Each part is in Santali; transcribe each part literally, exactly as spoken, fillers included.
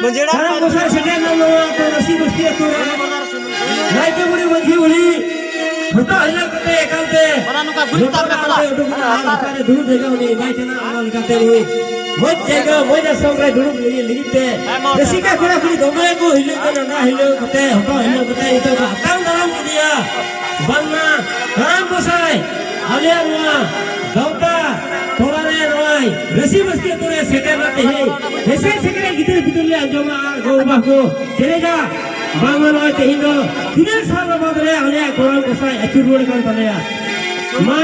ᱢᱟᱹᱡᱷᱤ ᱦᱟᱲᱟᱢ ᱠᱟᱨᱟᱢ ᱜᱚᱸᱥᱟᱭ ᱥᱮᱴᱮᱨ ᱮᱱᱟ ᱱᱚᱣᱟ ᱟᱹᱛᱩ ᱨᱟᱹᱥᱤ ᱵᱟᱹᱥᱛᱤ ᱟᱹᱛᱩ ᱨᱮ᱾ ᱱᱟᱭᱠᱮ ᱵᱩᱲᱦᱤ ᱢᱟᱹᱡᱷᱤ ᱵᱩᱲᱦᱤ ᱡᱷᱚᱛᱚ ᱦᱤᱞᱟᱹᱣ ᱠᱟᱛᱮ ᱮᱠᱟᱞ ᱛᱮ ᱚᱱᱟ ᱱᱚᱝᱠᱟ ᱜᱩᱨᱤᱡ ᱛᱟᱵ ᱨᱮ ᱡᱷᱚᱛᱚ ᱠᱷᱚᱱᱟᱜ ᱟᱨ ᱚᱸᱰᱮ ᱠᱷᱚᱱᱟᱜ ᱟᱨ ᱞᱟᱛᱟᱨ ᱨᱮ ᱫᱩᱲᱩᱵ ᱡᱟᱭᱜᱟ ᱩᱱᱤ ᱮᱢᱟᱭ ᱠᱟᱱᱟ᱾ ᱚᱱᱟ ᱞᱮᱠᱟᱛᱮ ᱩᱱᱤ ᱢᱚᱡᱽ ᱡᱟᱭᱜᱟ, ᱢᱚᱡᱽ ᱟᱥᱨᱚᱢ ᱨᱮ ᱫᱩᱲᱩᱵ ᱞᱟᱹᱜᱤᱫ ᱛᱮ ᱦᱮᱸ, ᱢᱟ ᱨᱟᱹᱥᱤᱠᱟ ᱠᱚᱲᱟ ᱠᱩᱲᱤ ᱫᱚᱢᱮ ᱠᱚ ᱦᱤᱞᱟᱹᱜ ᱠᱟᱱᱟ᱾ ᱚᱱᱟ ᱦᱤᱞᱟᱹᱣ ᱠᱟᱛᱮ, ᱦᱚᱴᱚᱜ ᱦᱤᱞᱟᱹᱣ ᱠᱟᱛᱮ ᱱᱤᱛᱚᱜ ᱫᱚ ᱟᱛᱟᱝ ᱫᱟᱨᱟᱢ ᱠᱮᱫᱮᱭᱟ᱾ ᱵᱟᱝᱢᱟ ᱠᱟᱨᱟᱢ ᱜᱚᱸᱥᱟᱭ ᱟᱞᱮᱭᱟᱜ ᱱᱚᱣᱟ ᱜᱟᱶᱛᱟ ᱴᱚᱞᱟ ᱨᱮ ᱱᱚᱜᱼᱚᱭ ᱨᱟᱹᱥᱤ ᱵᱟᱹᱥᱛᱤ ᱟᱹᱛᱩ ᱨᱮ ᱥᱮᱴᱮᱨ ᱱᱟ ᱛᱮᱦᱮᱧ᱾ ᱦᱮᱸᱥᱮ ᱥᱮᱠᱨᱮ ᱜᱤᱫᱟᱹᱨ ᱯᱤᱫᱟᱹᱨ ᱞᱮ ᱟᱸᱡᱚᱢᱟ ᱟᱨ ᱜᱚ ᱵᱟᱵᱟ ᱠᱚ ᱪᱮᱞᱮᱡᱟ᱾ ᱵᱟᱝᱢᱟ ᱱᱚᱜᱼᱚᱭ ᱛᱮᱦᱮᱧ ᱫᱚ ᱛᱤᱱᱟᱹᱜ ᱥᱟᱞ ᱵᱟᱫᱽ ᱨᱮ ᱟᱞᱮᱭᱟᱜ ᱠᱚᱲᱟᱢ ᱜᱚᱸᱥᱟᱭ ᱟᱹᱪᱩᱨ ᱨᱩᱣᱟᱹᱲ ᱠᱟᱱ ᱛᱟᱞᱮᱭᱟ᱾ ᱢᱟ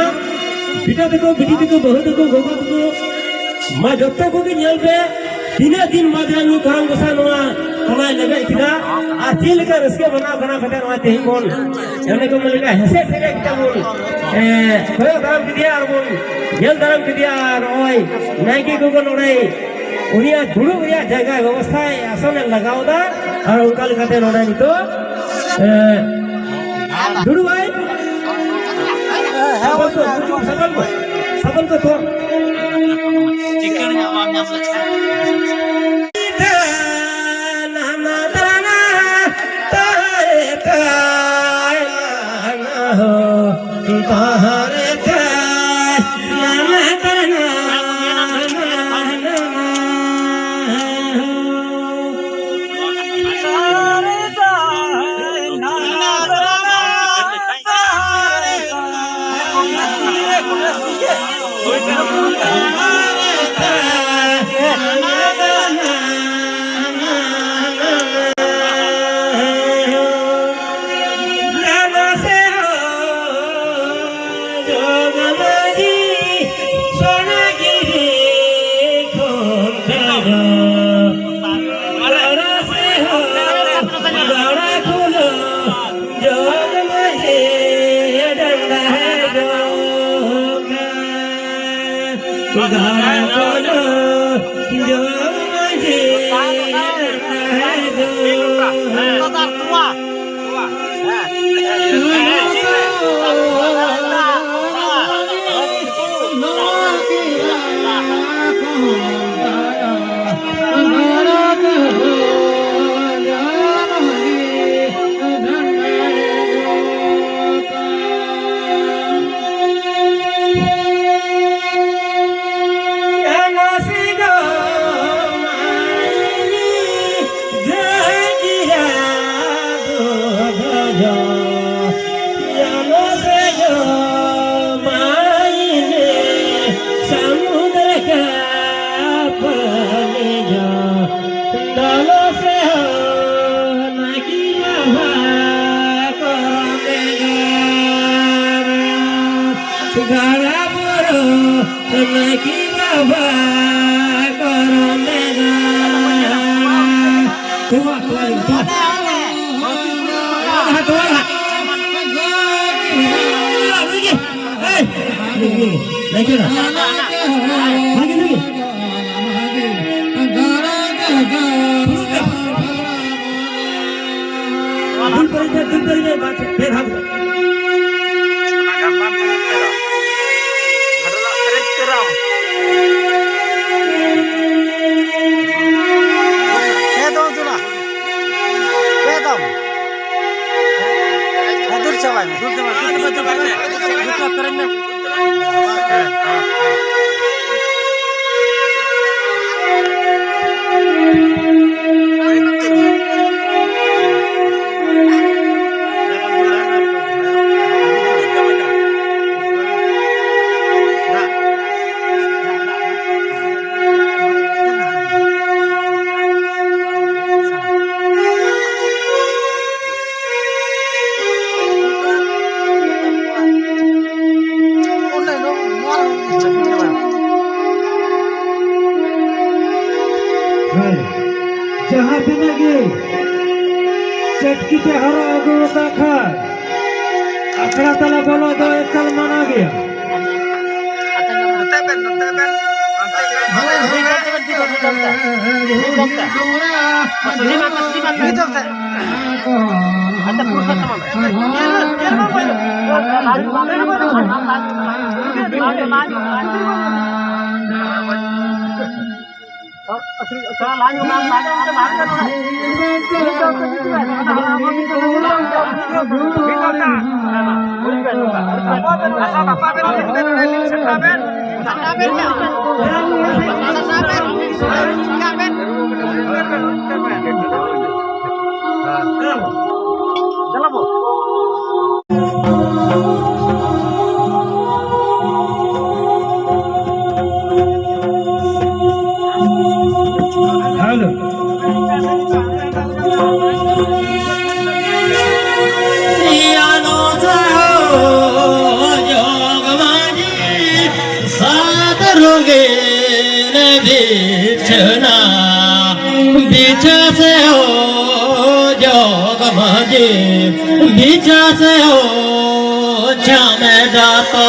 ᱵᱮᱴᱟ ᱛᱟᱠᱚ, ᱵᱤᱴᱤ ᱛᱟᱠᱚ, ᱵᱟᱹᱦᱩ ᱛᱟᱠᱚ, ᱜᱚᱜᱚ ᱛᱟᱠᱚ, ᱢᱟ ᱡᱚᱛᱚ ᱠᱚᱜᱮ ᱧᱮᱞ ᱯᱮ, ᱛᱤᱱᱟᱹᱜ ᱫᱤᱱ ᱵᱟᱫᱽ ᱨᱮ ᱱᱩᱭ ᱠᱚᱲᱟᱢ ᱜᱚᱸᱥᱟᱭ ᱱᱚᱣᱟ ᱛᱟᱞᱟᱭ ᱞᱮᱵᱮᱫ ᱠᱮᱫᱟ ᱟᱨ ᱪᱮᱫ ᱞᱮᱠᱟ ᱨᱟᱹᱥᱠᱟᱹ ᱢᱟᱱᱟᱣ ᱠᱟᱱᱟ ᱠᱟᱛᱮ ᱱᱚᱣᱟ ᱛᱮᱦᱮᱧ ᱵᱚᱱ ᱚᱱᱮ ᱠᱚ ᱢᱮᱱ ᱞᱮᱠᱟ ᱦᱮᱸᱥᱮ ᱥᱮᱨᱮᱧ ᱛᱟᱵᱚᱱ, ᱮ, ᱠᱚᱭᱚᱜ ᱫᱟᱨᱟᱢ ᱠᱮᱫᱮᱭᱟ ᱟᱨ ᱵᱚᱱ ᱧᱮᱞ ᱫᱟᱨᱟᱢ ᱠᱮᱫᱮᱭᱟ᱾ ᱟᱨ ᱱᱚᱜᱼᱚᱭ ᱱᱟᱭᱠᱮ ᱜᱚᱜᱚ ᱱᱚᱰᱮ ᱩᱱᱤᱭᱟᱜ ᱫᱩᱲᱩᱵ ᱨᱮᱭᱟᱜ ᱡᱟᱭᱜᱟ ᱵᱮᱵᱚᱥᱛᱷᱟᱭ ᱟᱥᱚᱱᱮ ᱞᱟᱜᱟᱣ ᱮᱫᱟ᱾ ᱟᱨ ᱚᱱᱠᱟ ᱞᱮᱠᱟᱛᱮ ᱱᱚᱰᱮ ᱱᱤᱛᱚᱜ, ᱮ, ᱫᱩᱲᱩᱵ ᱟᱭ᱾ ᱥᱟᱵᱚᱞ ᱠᱚ, ᱥᱟᱵᱚᱞ ᱠᱚ, ᱥᱟᱵᱚᱞ ᱠᱚ ᱛᱚ᱾ ᱪᱤᱠᱟᱹᱲ ᱧᱚᱜ ᱵᱟᱢ ᱧᱟᱢ ᱞᱮᱠᱷᱟᱱ᱾ ᱜᱟᱲᱟ ᱵᱩᱨᱩ ᱱᱟᱭᱠᱮ ᱵᱟᱵᱟ ᱠᱚᱨᱚᱢ ᱵᱮᱜᱟᱲ᱾ ᱛᱚᱣᱟ, ᱛᱚᱣᱟ, ᱛᱚᱣᱟ᱾ ᱛᱚᱣᱟ, ᱛᱚᱣᱟ᱾ ᱮᱭ, ᱱᱟᱭᱠᱮ ᱫᱟ᱾ ᱱᱟᱭᱠᱮ, ᱱᱟᱭᱠᱮ᱾ ᱫᱩᱞ ᱯᱮᱨᱮᱡ ᱢᱮ, ᱫᱩᱞ ᱯᱮᱨᱮᱡ ᱢᱮ, ᱵᱟᱨ ᱯᱮ ᱫᱷᱟᱣ᱾ ᱚᱱᱟ ᱜᱟᱢᱞᱟᱢ ᱯᱮᱨᱮᱡ ᱩᱛᱟᱹᱨᱟ᱾ ᱜᱟᱰᱞᱟᱜ ᱯᱮᱨᱮᱡ ᱩᱛᱟᱹᱨᱟᱢ᱾ ᱯᱮ ᱫᱚᱢ ᱫᱩᱞᱟ᱾ ᱯᱮ ᱫᱚᱢ᱾ ᱦᱮᱸ, ᱫᱩᱞ ᱪᱟᱵᱟᱭ ᱢᱮ, ᱫᱩᱞ ᱪᱟᱵᱟᱭ ᱢᱮ, ᱫᱩᱞ ᱪᱟᱵᱟᱭ ᱢᱮ, ᱫᱩᱞ ᱪᱟᱵᱟᱭ ᱢᱮ, ᱫᱩᱞ ᱪᱟᱵᱟᱭ ᱢᱮ᱾ ᱡᱟᱦᱟᱸ ᱛᱤᱱᱟᱹᱜ ᱜᱮ ᱪᱟᱹᱴᱠᱤ ᱛᱮ ᱦᱚᱨᱚᱜ ᱟᱹᱜᱩ ᱟᱠᱟᱫ ᱠᱷᱟᱱ, ᱟᱠᱷᱲᱟ ᱛᱟᱞᱟ ᱵᱚᱞᱚᱜ ᱫᱚ ᱮᱠᱟᱞ ᱢᱟᱱᱟ ᱜᱮᱭᱟ᱾ ᱱᱚᱛᱮ ᱵᱮᱱ, ᱱᱚᱛᱮ ᱵᱮᱱ, ᱱᱚᱛᱮ ᱵᱮᱱ᱾ Hello. ᱤᱭᱟᱱᱚ ᱥᱟᱦᱚ ᱡᱚᱜᱽ ᱢᱟᱹᱡᱷᱤ ᱥᱟᱛ ᱨᱚᱝᱜᱤᱱ ᱵᱤᱪᱷᱱᱟ ᱵᱤᱪᱷᱟ ᱥᱮ ᱦᱚ ᱡᱚᱜᱽ ᱢᱟᱹᱡᱷᱤ ᱵᱤᱪᱷᱟ ᱥᱮ ᱦᱚ ᱪᱷᱟᱢᱮ ᱰᱟᱛᱚ